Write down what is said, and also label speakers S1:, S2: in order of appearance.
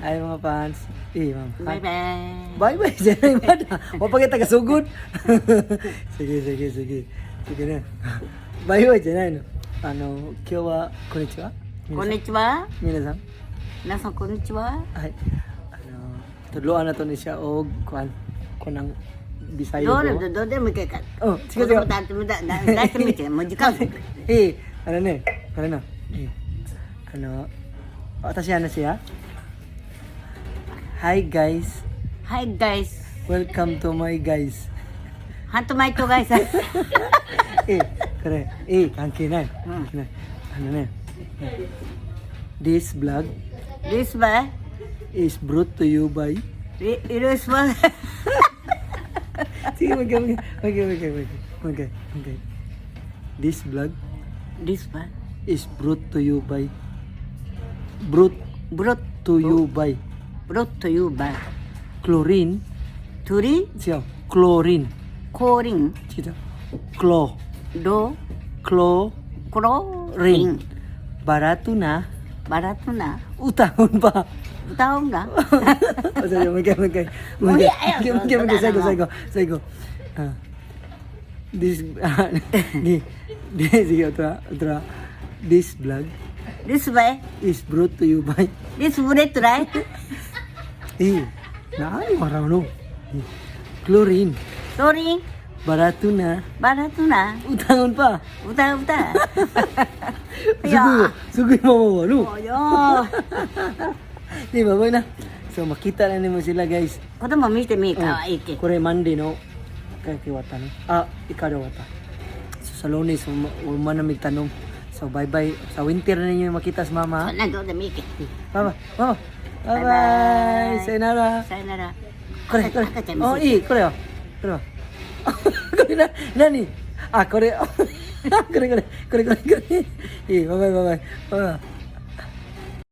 S1: Hi, mga fans. Eh, ma'am.
S2: バイバイ。
S1: Bye bye. じゃないまだ。おpa kita kasugod. Sige, sige, sige. Sige na. Bye bye じゃないの。あの、今日はこんにちは。
S2: こんにちは。
S1: 皆さん。
S2: 皆さん、こんにちは。
S1: Ay, ano, tudloan na to ni siya og kuan kunang Bisaya
S2: どう
S1: ko.
S2: でもどうでもいいから。
S1: Oh, sige, sige.
S2: 子供だってだだ出してみて、もう時間。
S1: Eh, ano na eh. Ano na. Eh. Ano, 私ano siya? Hi, guys.
S2: はい、guys。
S1: Welcome to my guys.
S2: ハントマイトガイさん。
S1: え、これ、え、関係ない。関係ない。あのね、This vlog
S2: This way.
S1: Is brought to you by
S2: リスバ
S1: Sige, mag mag mag mag mag mag mag. This vlog
S2: This way.
S1: Is brought to you by brought
S2: brought
S1: to you by
S2: brought to you by
S1: chlorine.
S2: トリ
S1: Siya, chlorine.
S2: コーリン
S1: Sige. Clo
S2: ロ
S1: chlorine.
S2: コロリン
S1: Barato na,
S2: バラトナ
S1: utahon pa.
S2: 歌うんだ。
S1: O, sige, magkay, magkay.
S2: もうい
S1: Magkay,
S2: やいや
S1: magkay, magkay, sago, sago, sago. Ah. This, ah, di, di, sige, otra, otra. This vlog
S2: This way.
S1: Is brought to you by
S2: This bread right.
S1: Eh, naani waraw no. Eh, chlorine.
S2: トリン
S1: Barato na,
S2: バラトナ
S1: utangon pa.
S2: 歌う歌。いや
S1: Sugoy, sugoy mama no.
S2: もうよ。
S1: Di ba, boy na? So, makita na nimo sila, guys.
S2: 子供見てみ、かわいいけ。
S1: これ Monday no. Kay kiwata no. Ah, ikaw daw wata. So sa Lunes, uma na mig tanom. So bye bye. Sa winter na ninyo makita sa mama.
S2: そんなんどうでもいいけ。
S1: Mama, mama. Bye
S2: Bye
S1: bye.
S2: bye.
S1: さよなら。
S2: さよなら。
S1: これこれ
S2: 赤ちゃん見
S1: Oh,
S2: せて。
S1: いいこれよ。これは。これな何？あ、これ。これこれこれこれこれ。いい、バイバイバイバイ。バイバイ。